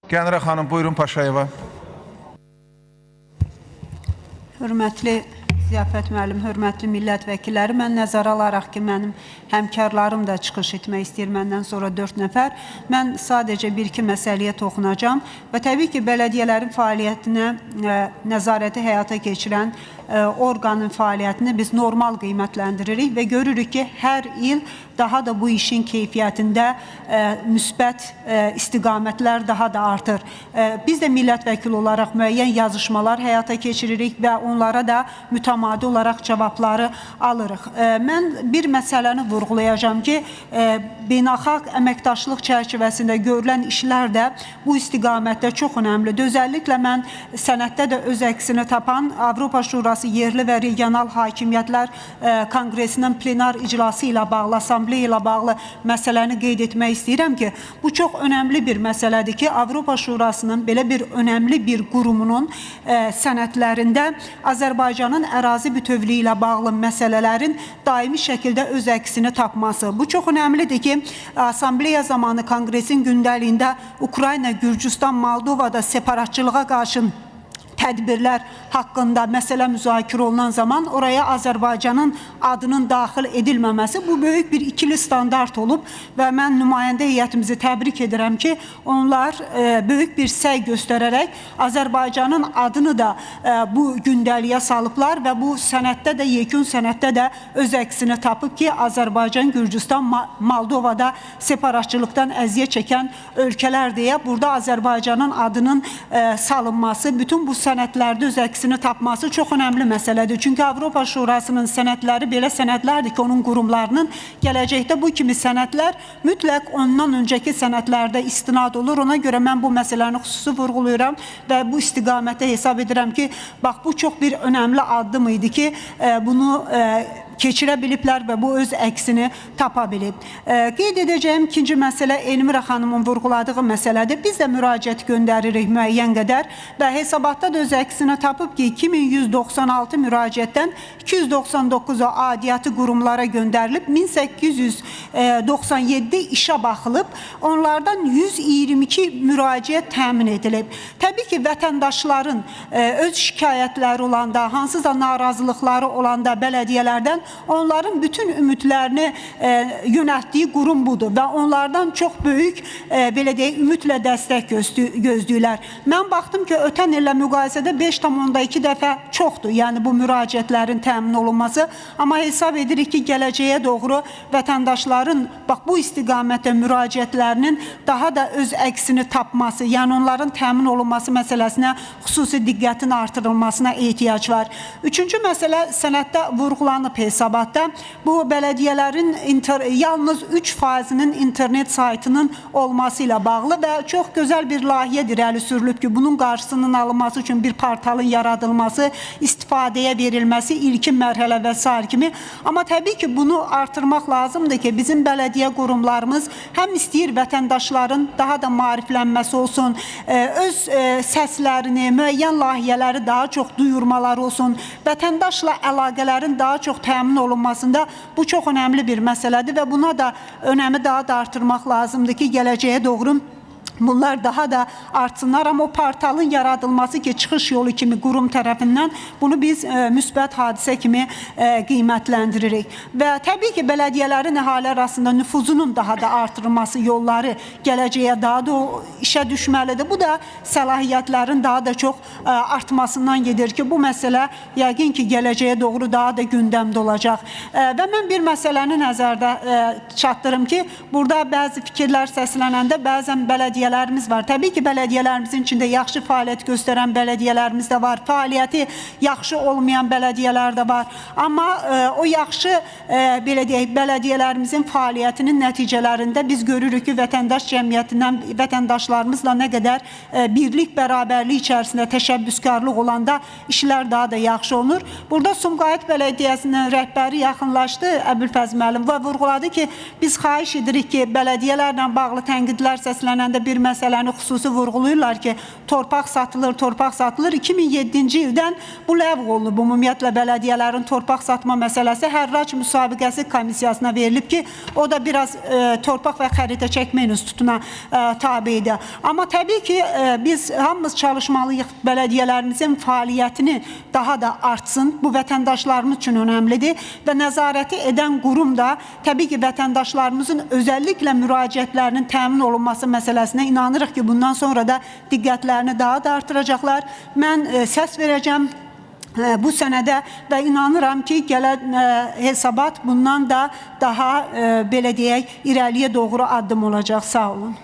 Gəncə xanım, buyurun Paşayeva. Hörmətli Ziyafət müəllim, hörmətli millət vəkilləri, mən nəzərə alaraq ki, mənim həmkarlarım da çıxış etmək istəyir məndən sonra 4 nəfər. Mən sadəcə bir-iki məsələyə toxunacağam və təbii ki, bələdiyyələrin fəaliyyətinə nəzarəti həyata keçirən orqanın fəaliyyətini biz normal qiymətləndiririk və görürük ki, hər il daha da bu işin keyfiyyətində müsbət istiqamətlər daha da artır. Biz də millət vəkili olaraq müəyyən yazışmalar həyata keçiririk və onlara da mütəmadi olaraq cavabları alırıq. Mən bir məsələni vurğulayacağam ki, beynəlxalq əməkdaşlıq çərçivəsində görülən işlər də bu istiqamətdə çox önəmlidir. Özəlliklə mən sənəddə də öz əksini tapan Avropa Şurası yerli və regional hakimiyyətlər konqresinin plenar iclası ilə bağlı, assambleya ilə bağlı məsələni qeyd etmək istəyirəm ki, bu çox önəmli bir məsələdir ki, Avropa Şurasının belə bir önəmli bir qurumunun sənədlərində Azərbaycanın ərazi bütövlüyü ilə bağlı məsələlərin daimi şəkildə öz əksini tapması. Bu çox önəmlidir ki, assambleya zamanı konqresin gündəliyində Ukrayna, Gürcüstan, Moldovada separatçılığa qarşı tədbirlər haqqında məsələ müzakirə olunan zaman oraya Azərbaycanın adının daxil edilməməsi bu böyük bir ikili standart olub və mən nümayəndə heyətimizi təbrik edirəm ki, onlar böyük bir səy göstərərək Azərbaycanın adını da bu gündəliyə salıblar və bu sənəddə də, yekun sənəddə də öz əksini tapıb ki, Azərbaycan, Gürcüstan, Moldovada separatçılıqdan əziyyət çəkən ölkələr deyə burada Azərbaycanın adının salınması, bütün bu sənədlərdə öz əksini tapması çox önəmli məsələdir. Çünki Avropa Şurasının sənədləri belə sənədlərdir ki, onun qurumlarının gələcəkdə bu kimi sənədlər mütləq ondan öncəki sənədlərdə istinad olur. Ona görə mən bu məsələni xüsusi vurğulayıram və bu istiqamətdə hesab edirəm ki, bax bu çox bir önəmli addım idi ki, bunu keçirə biliblər və bu öz əksini tapa bilib. Qeyd edəcəyim ikinci məsələ Elmira xanımın vurğuladığı məsələdir. Biz də müraciət göndəririk müəyyən qədər və hesabatda da öz əksini tapıb ki, 2196 müraciətdən 299-u aidiyyatı qurumlara göndərilib, 1897 işə baxılıb, onlardan 122 müraciət təmin edilib. Təbii ki, vətəndaşların öz şikayətləri olanda, hansısa narazılıqları olanda bələdiyyələrdən onların bütün ümidlərini yönəltdiyi qurum budur və onlardan çox böyük belə deyək, ümidlə dəstək gözləyirlər. Mən baxdım ki, ötən illə müqayisədə 5,2 dəfə çoxdur, yəni bu müraciətlərin təmin olunması, amma hesab edirik ki, gələcəyə doğru vətəndaşların bax bu istiqamətdə müraciətlərinin daha da öz əksini tapması, yəni onların təmin olunması məsələsinə xüsusi diqqətin artırılmasına ehtiyac var. Üçüncü məsələ sənəddə vurğulanıb hesabatda. Bu bələdiyyələrin yalnız 3%-nin internet saytının olması ilə bağlı və çox gözəl bir layihə irəli sürülüb ki, bunun qarşısının alınması üçün bir portalın yaradılması, istifadəyə verilməsi ilkin mərhələ və sair kimi. Amma təbii ki, bunu artırmaq lazımdır ki, bizim bələdiyyə qurumlarımız həm istəyir vətəndaşların daha da maariflənməsi olsun, öz səslərini, müəyyən layihələri daha çox duyurmaları olsun, vətəndaşla əlaqələrin daha çox təmin olunmasında bu çox önəmli bir məsələdir və buna da önəmi daha da artırmaq lazımdır ki, gələcəyə doğru bunlar daha da artsınlar. Amma o portalın yaradılması ki, çıxış yolu kimi qurum tərəfindən bunu biz müsbət hadisə kimi qiymətləndiririk. Və təbii ki, bələdiyyələrin əhali arasında nüfuzunun daha da artırılması yolları gələcəyə daha da işə düşməlidir. Bu da səlahiyyətlərin daha da çox artmasından gedir ki, bu məsələ yəqin ki, gələcəyə doğru daha da gündəmdə olacaq. Və mən bir məsələni nəzərdə çatdırım ki, burada bəzi fikirlər səslənəndə bəzən bələdiyyələrimiz var. Təbii ki, bələdiyyələrimizin içində yaxşı fəaliyyət göstərən bələdiyyələrimiz də var, fəaliyyəti yaxşı olmayan bələdiyyələr də var. Amma o yaxşı belə deyək, bələdiyyələrimizin fəaliyyətinin nəticələrində biz görürük ki, vətəndaş cəmiyyətindən vətəndaşlarımızla nə qədər birlik, bərabərlik içərisində təşəbbüskarlıq olanda işlər daha da yaxşı olunur. Burada Sumqayıt Bələdiyyəsinin rəhbəri yaxınlaşdı Əbülfəz müəllim və vurğuladı ki, biz xahiş edirik ki, bələdiyyələrlə bağlı tənqidlər səslənəndə də bir məsələni xüsusi vurğulayırlar ki, torpaq satılır, torpaq satılır. 2007-ci ildən bu ləğv olunub. Ümumiyyətlə bələdiyyələrin torpaq satma məsələsi Hərrac Müsabiqəsi Komissiyasına verilib ki, o da biraz Torpaq və Xəritə Çəkmə İnstitutuna tabedir. Amma təbii ki, biz hamımız çalışmalıyıq bələdiyyələrimizin fəaliyyətini daha da artsın. Bu vətəndaşlarımız üçün önəmlidir və nəzarəti edən qurum da təbii ki, vətəndaşlarımızın özəlliklə müraciətlərinin təmin olunması məsələsinə inanırıq ki, bundan sonra da diqqətlərini daha da artıracaqlar. Mən səs verəcəm bu sənədə və inanıram ki, gələn hesabat bundan da daha belə deyək, irəliyə doğru addım olacaq. Sağ olun.